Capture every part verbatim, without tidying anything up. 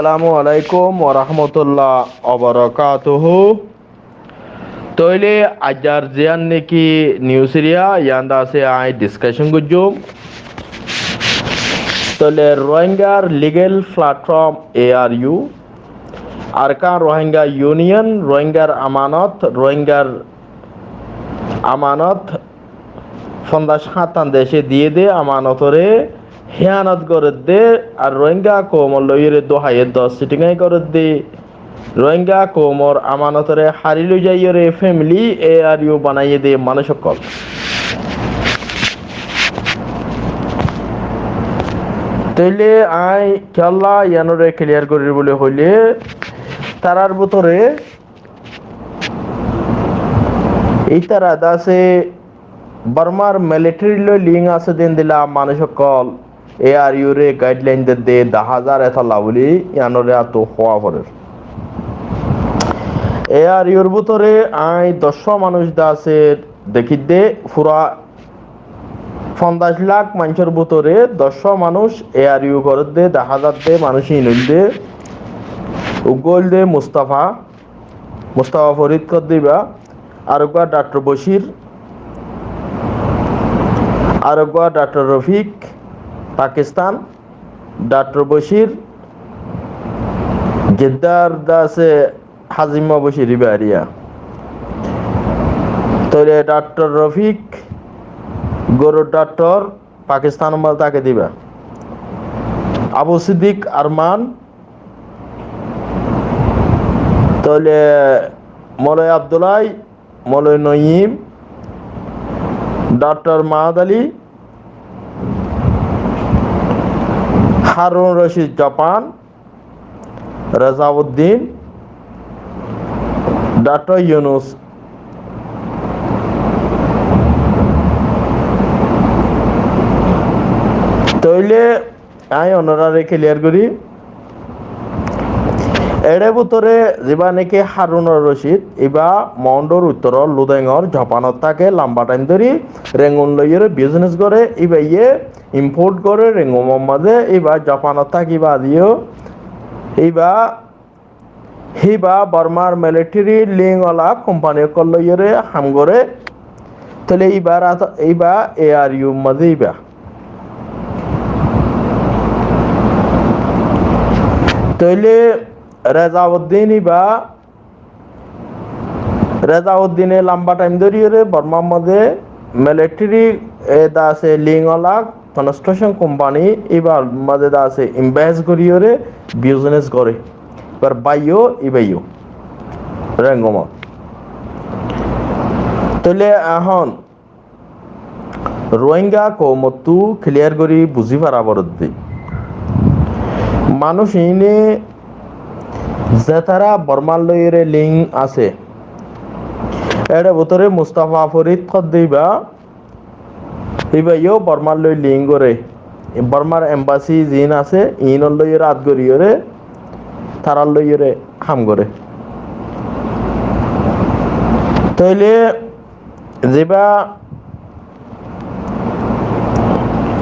Assalamu alaikum warahmatullah wabarakatuhu. Tóile aijjar ziyán néki news eriya, yián de asé aññí discussion goijjum. Tóile Rohingyar legal platform A R U, Arakan Rohingya Union, Rohingyar Amanot, Rohingyar Amanot, fonzaic háñttan dece diyé dé amanotoré híyanot gorédde ar Rohingya koumor loiyóre dúhaiyé dóc sitingai gorédde, Rohingya koumor amanotoré hári loi zaiyóre family A R U banaiyé dé manúic ókkol. Tóile aññí kiyólla yiánoré clear gorír buli hoilé, tarár bútore ítara de asé Bormar military loi link asé dé endilla manúic ókkol A R U re guideline dedde daházar etolla buli yiánoré attu hoó forer. A R U r bútore aññí doccwá manúic de asé dekídde fura fonzaic lak maincór bútore doccwá manúic A R U gorédde daházar dé manúic iín óilde, uggwá óilde Mustafa, Mustafa Forid hoódde íba, areggwá Daktor Bocir, areggwá Daktor Rofik, Pakistan, Daktor Bocir, Jeddar de asé Hazima Bocir íba eriya. Tóile Daktor Rofik, gorur daktor, Pakistanor mazé táke dé íba. Abu Siddik Arman, tóile Moloi Abdulai, Moloi Noyim, Daktor Mahad Ali, Harun Rocid Japan, Rezauddin, Daktor Yunus. Tóile aññí onoráre clear gorí. Ére bútore zibá néki Harun Rocid, íba Moundor uttoror Ludengor Japanot táke lamba time dóri, Rengun loiyóre business goré, íbayé import goré Rengumor mazé, íba Japanot táki baade yó, íba, híba Bormar military link ola company ókkol loiyóre ham goré. Tóile íba rat, íba A R U mazé íba. Tóile Rezauddin íba Rezauddine lamba time dóriyóre Bormar mazé military, e, de asé link ola construction company íbar mazé de asé invest goriyóre business goré. Íbar bái yó, íba yó Rengumot. Tóile ehón Rohingya koumottú clear gorí buzí fara foredde. Manúic iíne zetará Bormar loiyóre link asé, éçe bútore Mustafa Forid hoódde íba, íba yó Bormar loi link goré. Bormar embassy ziín asé, iínor loiyóre át goriyóre, tarár loiyóre ham goré. Tóile zibá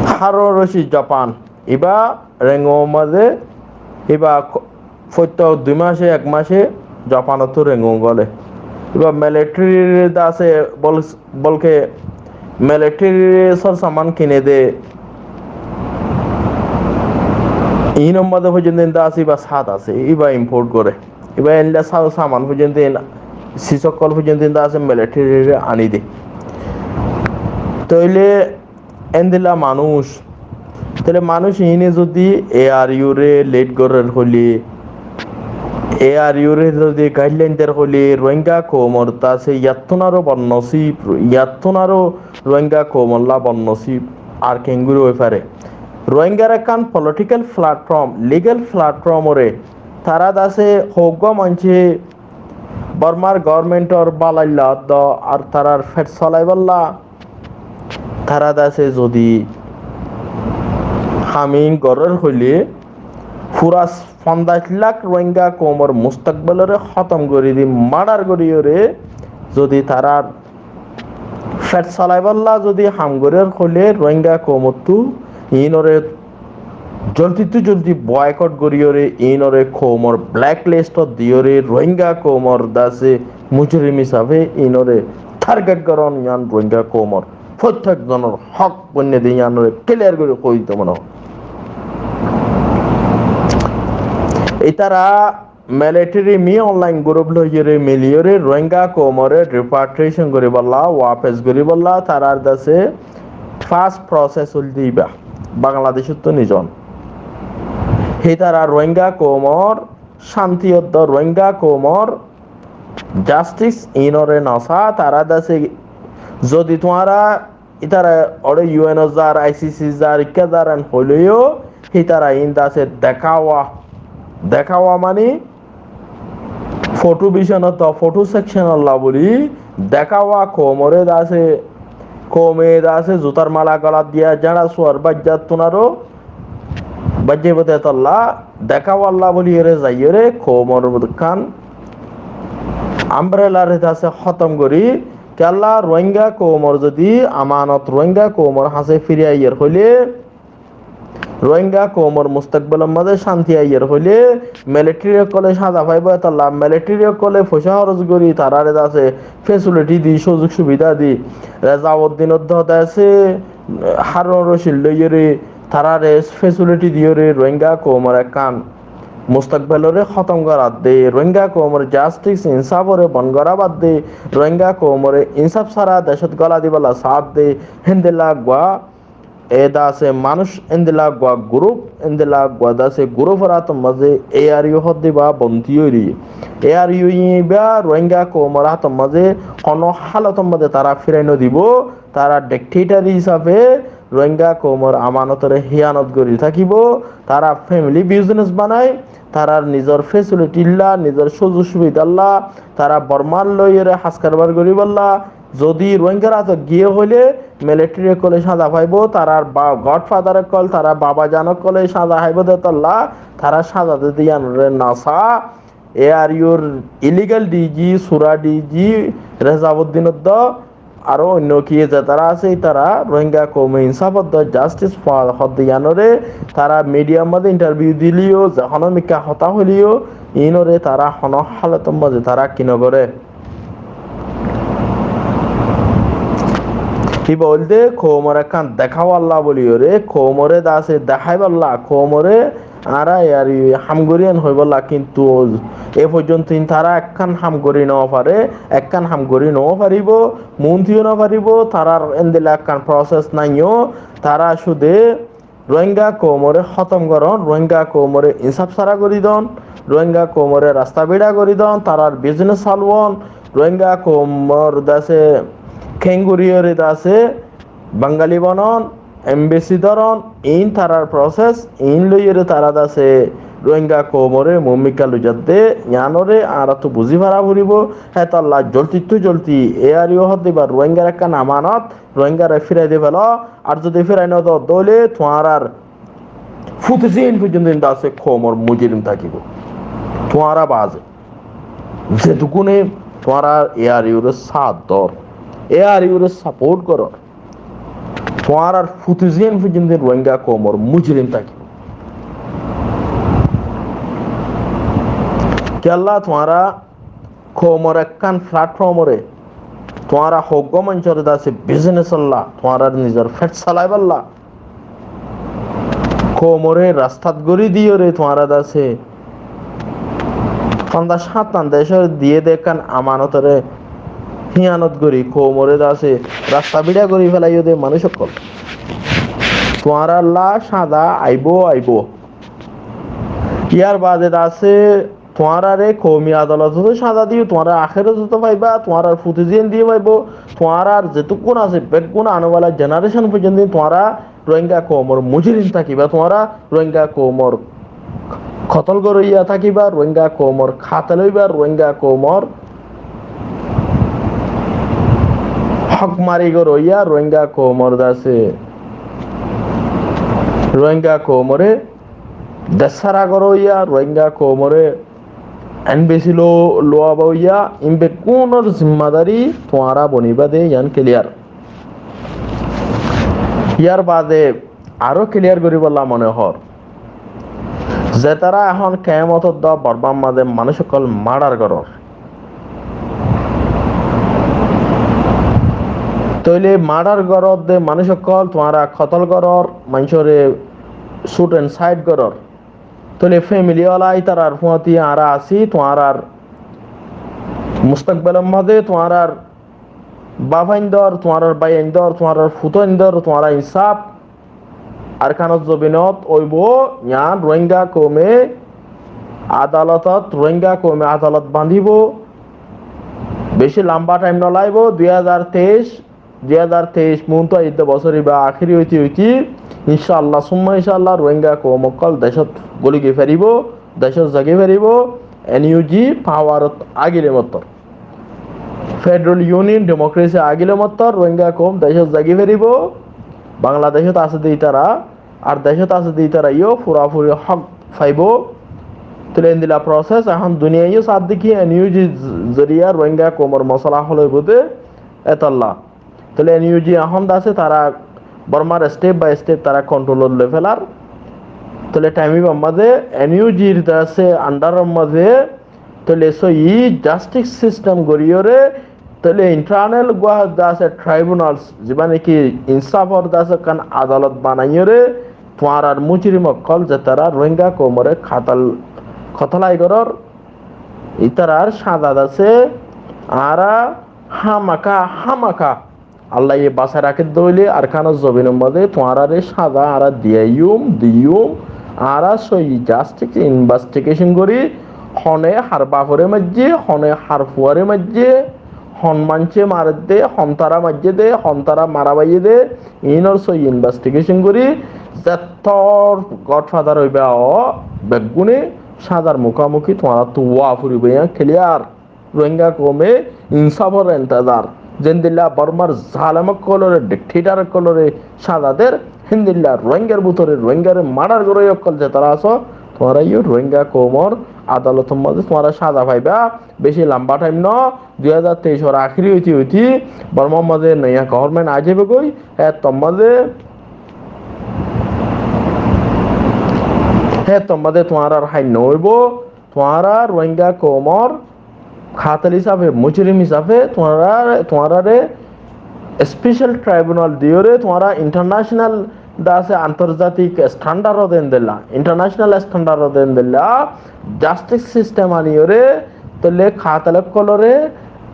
Harun Rocid Japan, íba Rengun mazé, íba ko-, foittók dui mace, ek mace Japanottú Rengun góle. Íba military de asé bol-, bolke military sor saman kine de. Iínor mazé foijjonto de asé íba sát asé, íba import goré. Íba endilla sa-, saman foijjonto, sis ókkol foijjonto de asé military re aní de. Tóile endilla manúic, tóile manúic iíne zodi A R U re lead gorer hoilé, A R U re zodi guideline der hoilé, Rohingya koumor de asé yattún aró bodnosib, yattún aró Rohingya koumolla bodnosib ar keéngorí ói fare. Rohingyar ekkán political platform, legal platform ore tará de asé hoggúa maincé Bormar government or balailla do ar tarár fet solaibálla tará de asé zodi ham iín gorer hoilé fura fonzaic lak Rohingya koumor mustakbel ore hótom gorí di, murder goríyore zodi tarár fet solaibálla zodi ham gorer hoilé Rohingya koumottú iínore Joldittú joldi boycott goríyoré, iínoré koumor blacklist ot diyóre, Rohingya koumor dase mujorim hísafe iínoré target goron, yián Rohingya koumor fottek zonor hók boinne de, yiánoré clear gorí hoi dito mone hoó. Ítara military Min Aung Hlaing group loiyóre miliyóre Rohingya koumoré repatriation goríbolla, wafes goríbolla, tarár dase first process óilde íba. Bangladecóttu nizon. Hítara Rohingya koumor cánti oddo, Rohingya koumor justice iínoré nosá, tará dase zodi tuáñra ítara óre U N ot zar, I C C zar, ikká zar en hoiléyo, hítara iín dase dekáwa, dekáwa mani photo vision ot, photo section olla buli dekáwa, koumoré dase, koume dase zutar mala golat diya, jáñça suar bajjat tunaro bajjaibo de tolla dekáwalla buliyóre zaiyóre koumor ekkán umbrella re dase hótom gorí, kiyólla Rohingya koumor zodi amanot Rohingya koumor hañsé firi aiyér hoilé, Rohingya koumor mustakbalor mazé cánti aiyér hoilé, military ókkole cáñza faibó, etolla military ókkole foicá hóros gorí taráre dase facility di, suzuk subida di, Rezauddin oddo dase Harun Rashid loiyóre taráre facility diyóre Rohingya koumor ekkán mustakbaloré hótom gorat de, Rohingya koumor justice insáforé bon gorá bad de, Rohingya koumoré insáf sára decót gola dibolla saát de, héndilla eggúa e dase manúic, héndilla eggúa group, héndilla eggúa dase group or átor mazé A R U hoó de íba bonti óiye. A R U íba Rohingya koumor átor mazé honó hálotor mazé tará firai no dibo, tará dictator hísafe Rohingya koumor amanotoré hiyanot gorí tákibo, tará family business banai, tarár nizor facility lla, nizor suzuk subida lla, tará Bormar loiyóre ham karbar goríbolla, zodi Rohingyar átot giyé hoilé, military ókkole cáñza faibó, tarár ba-, godfather ókkol, tarár babajan ókkole cáñza háibo de tolla, tará cáñza de de yiánoré nosá, A R U r illegal D G, sura D G, Rezauddin oddo, aró oinno ki ze tará asé, tará Rohingya koume insáf oddo, justice fa-, hodde yiánoré, tará media mazé interview diléyo, ze honó mikká hotá hoiléyo, iínoré tará honó hálotor mazé tará ki no goré. Íba óilde koumor ekkán dekáwalla buliyóre, koumoré dase deháibolla, koumoré añára yar ham gorí en hoibolla, kintu e foijjonto tará ekkán ham gorí no fare, ekkán ham gorí no faribo, muúntiyo no faribo, tarár endilla ekkán process naiyo, tará cúde Rohingya koumoré hótom goron, Rohingya koumoré insáf sára gorí don, Rohingya koumoré rasta bíça gorí don, tarár business salon, Rohingya koumor dase kenguriyóre dase Bangali bonon, embassy doron, iín tarár process, iín loiyóre tará dase Rohingya koumoré muúmikká loi zadde, yiánoré añáráttu buzí fara foribo, hétolla joldittú joldi A R U hodde íba Rohingyar ekkán amanot, Rohingyaré firai di felo, ar zodi firai no do, dóile tuáñrár futi zin foijjonto dase koumor mujorim tákibo. Tuáñra baze. Zetukkune tuáñra A R U re saát dor, A R U re support goror, tuáñrár futi zin foijjonto Rohingya koumor mujorim tákibo. Kiyólla tuáñra koumor ekkán platform ore tuáñra hoggúa maincóre dase business olla, tuáñrár nizor fet salaibolla, koumoré rastat gorí diyóre tuáñra dase fonzaic háñttan decóre diyé de ekkán amanotoré hiyanot gorí koumoré dase rasta bíça gorí felaiyó de manúic ókkol. Tuáñralla cáñza aibó, aibó. Yar bade dase tuáñrare koumi adalotot cáñza diyo, tuáñra ahérotot faiba, tuáñrár futi zin diyo faibo, tuáñrár zetukkun asé beggún anawala generation foijjonto tuáñra Rohingya koumor mujorim tákiba, tuáñra Rohingya koumor kotol goroiya tákiba, Rohingya koumor katel óiba, Rohingya koumor hók mari goroiya, Rohingya koumor dase, Rohingya koumoré dec sára goroiya, Rohingya koumoré embassy lo-, lowa boiya, iín beggúnor zimmadari tuáñra boniba de, yián clear. Yar bade aró clear goríbolla mone hoór. Zetará ehón keémotor dua Bormár mazé manúic ókkol mardar gorór. Tóile mardar gorór de manúic ókkol, tuáñra kotól gorór, maincóre shoot and sight gorór. Tóile femili ola ítarar fúañti añára así, tuáñrar mustakbelor mazé, tuáñrar báfaindor, tuáñrar báiyaindor, tuáñrar futóindor, tuáñra insáf Arkanor zobinot óibo, yián Rohingya koume adalotot, Rohingya koume adalot bañdíbo. Beci lamba thaim nolaibo, dui házar teic, dui házar teic muúntu aiyédde bosór ibá ahéri óite óite, incálla, summa incálla, Rohingya koum ókkol decót góli goi faribó, decót zagói faribó, N U G pawarot agile mottor. Federal Union democracy agile mottor Rohingya koum decót zagói faribó, Bangladecót asé de ítara, ar decót asé de ítara yó furafuri hók faibó. Tóile endilla process ehón duniyai yó sár de ki N U G zoriya Rohingya koumor mosola hól óibo de etolla. Tóile N U G ehón de asé tará Bormar step by step tará controlot loi felar. Tóile thaim ibár mazé N U G r de asé under or mazé tóile sóiyi justice system goríyoré, tóile internal gua de asé tribunals, zibá niki insáfor de asé ekkán adalot banaiyóre, tuáñrar mucrim ókkol zetará Rohingya koumoré katal, kotalai gorór, ítarar sáza de asé, añára hámaka, hámaka Allaye basai rakédde óile Arkanor zobinor mazé tuáñrare sáza añára diyaiyum, diyum, añára sóiyi justice investigation gorí, hone har bafore maijjé, hone har fuare maijjé, hon maincé maredde, hon tara maijjé de, hon tara mara baiyé de, inor sóiyi investigation gorí, zettór godfather óiba ó, beggúne sázar mukamuki tuáñrattu ówa foribó, yián clear. Rohingya koume insáfor entezar. Zendilla Bormar zalem ókkolore, dictator ókkolore sáza der, héndilla Rohingyar bútore Rohingyare mardar goróiya ókkol zetará asó, tuáñra yó Rohingya koumor adalotor mazé tuáñra sáza faiba. Beci lamba thaim no, dui házar teicor ahéri óite óite Bormar mazé noya government aái zaibogói, héttor mazé, héttor mazé tuáñrar háin no óibo. Tuáñra Rohingya koumor katel hísafe, mucrim hísafe tuáñra, tuáñrare special tribunal diyóre, tuáñra international de asé antorjatik standard ot endilla, international standard ot endilla justice system aniyóre, tóile katel ókkolore,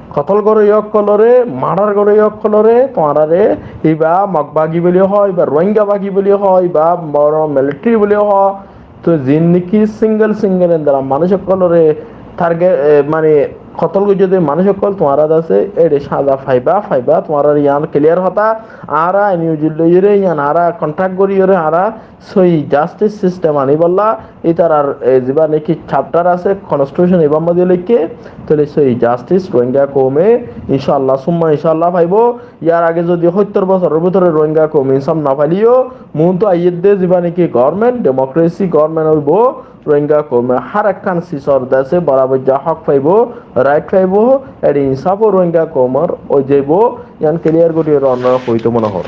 kotol goróiya ókkolore, mardar goróiya ókkolore, tuáñrare ibá Mog bagi buli hoó, ibá Rohingya bagi buli hoó, ibá boro military buli hoó, Toi ziín niki single single endilla manúic ókkolore target, e, mane kotol goijjé de manúic ókkol tuáñra de asé, éçe sáza faiba, faiba, tuáñrar yián clear hotá. Añára N U G loiyóre, yián añára contract goríyoré, añára sóiyi justice system aníbolla, ítarar, e, zibá niki chapter asé, constitution ibár mazé leikké, tóile sóiyi justice Rohingya koume, incálla, summa incálla faibo. Yar age zodi hóttor bosóror bútore Rohingya koum insáf no faileyó, muúntu aiyédde zibá niki government, democracy government óibo, Rohingya koume hár ekkán sisor de asé boraboijja hók faibo, right faibo, éçe insáf ó Rohingya koumor ói zaibo, yián clear gorí onora hoitó mone hoór.